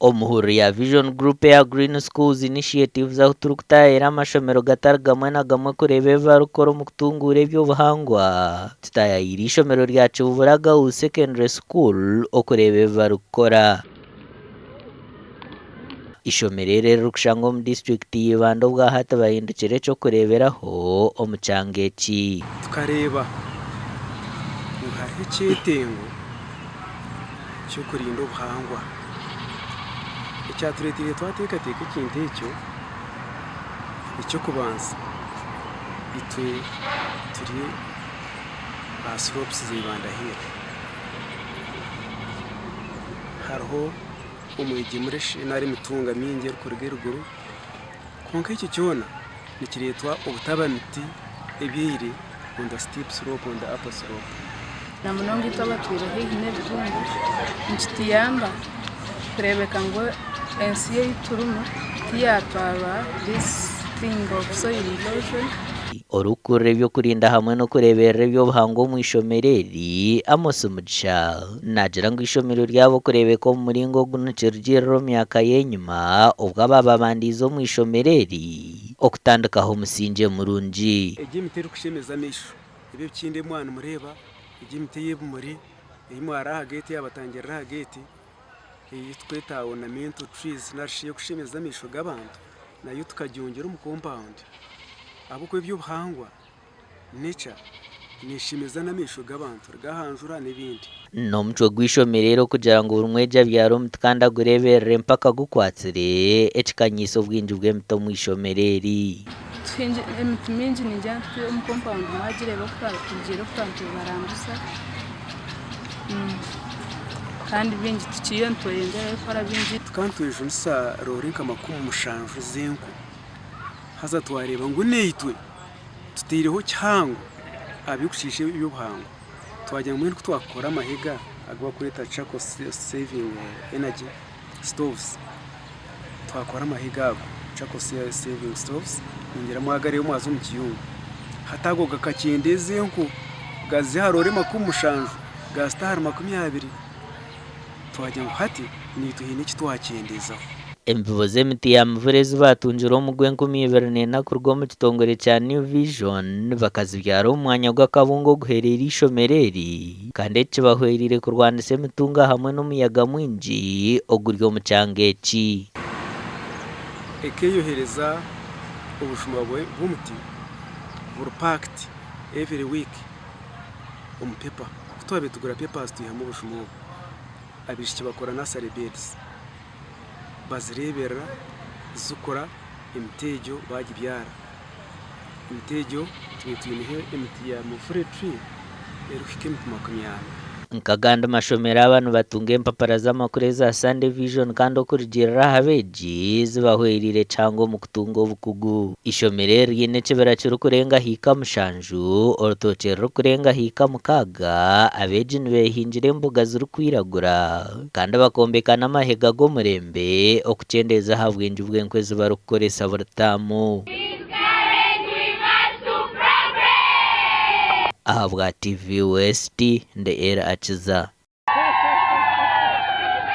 Omu hururu ya Vision Group eya Green Schools Initiatives ahu turikutaahira amashomero gatari gamwe na gamwe kureeba ebi barikukora omu kutunguura eby'obuhangwa, tutaayaayire eishomero rya Kibubura Girls Secondary School okureeba ebi barikukora. Eishomero eri eririkushangwa omu disiturikiti ya Ibanda obwahati bahindukire eky'okureeberaho omu kyanga eki. Tukareeba ngu hariho ekyetengo ky'okurinda obuhangwa. Ekyatureeteire twateekateeka ekintu ekyo, eky'okubanza itwe turi aha slopes za Ibanda Hill. Hariho omwegyemure nari emitunga mingi erikuruga eruguru, kwonka ekyo kyona nikireetwa obutaba miti ebyaire on the steep slope, on the upper slope. Na munonga itwe abatwire haihi n'ebitungu nikituyamba kureebeka ngu ensi ei turimu tiyatwarwa this thing of soil erosion. Orikukurira eby'okurinda hamwe n'okureeberera eby'obuhangwa omu ishomero eri, Amos Mugisha, naagira ngu eishomero ryabo kureebeka omu muringo ogu nikirugiirira omu myaka y'enyima obu aba babandiize omu ishomero eri okutandikaho omusingye murungi. Egi emiti erikushemeza amaisho, ebi ebikindi ebi mwaba nimureeba, egi emiti ey'ebimuri ei mwara aha geeti yaabatangirira aha geeti, ei turikweta ornamental trees nari shi ey'okushemeza amaisho g'abantu nayo tukagyongyera omu compound ahabw'okuba eby'obuhangwa, nature, neeshemeza n'amaisho g'abantu ruga aha njura n'ebindi. N'omucwe gw'eishomero eri okugira ngu buri mwegi abyare omuti kandi agureeberere mpaka gukwatsire, ekikanyiise obwingi bw'emiti omu ishomero eri. Tuhingire emiti mingi ningira nti omu compound mwagireeba oku twagiire oku twaba nitubarambuza kandi bingi tukiriyo nitweyongyerayo kukora bingi. Tukaba nitwejunisa roore nka 70 z'enku haza twareeba ngu naitwe tutaireho kihango aha by'okushiisha eby'obuhangwa. Twagira ngu mbwenu ku twakukora amahega agu barikweta charcoal saving energy stoves, twakora amahega ago charcoal saving stoves, ningira mwagareeba mwaza omu kiyungu. Hati ago gakakyendeeza enku gaza aha roore 70 gaazita ahari 20. Twagira ngu hati naitwe haine eki twakyendeezaho. Embibo z'emiti ya mivure ezi baatungire omu gw'enkumi ibiri n'ena kuruga omu kitongore kya New Vision bakazibyara omu mwanya gw'akabungo oguhereire eishomero eri kandi eki kibahwereire kurwanisa emitunga hamwe n'omuyaga mwingi oguri omu kyanga eki. Ekeeyohereza obujuma bw'omuti buri packed every week omu paper. Ku twabaire tugura papers twihamu obujuma obwo. Abaishiki bakora nursery beds bazireeberera zikura emiti egyo bagibyara. Emiti egyo tubaire twineho emiti ya muvure tree erikuhika emiti 40. Nk'agandi mashomero aba nibatunga empapura z'amakuru eza Sunday Vision kandi okurugiirira aha beegi zibahwereire kihango omu kutunga obukugu. Eishomero eri riine ekibira kirikurenga hiika 7, orutookye rurikurenga hiika 6, abeegi nibeehingira emboga zirikwiragura kandi bakombeka n'amahega g'omurembe okukyendeeza aha bwingi bw'enku ezi barikukoresa buri taamu. Ahabwa TV West, ndi Elly Akiza.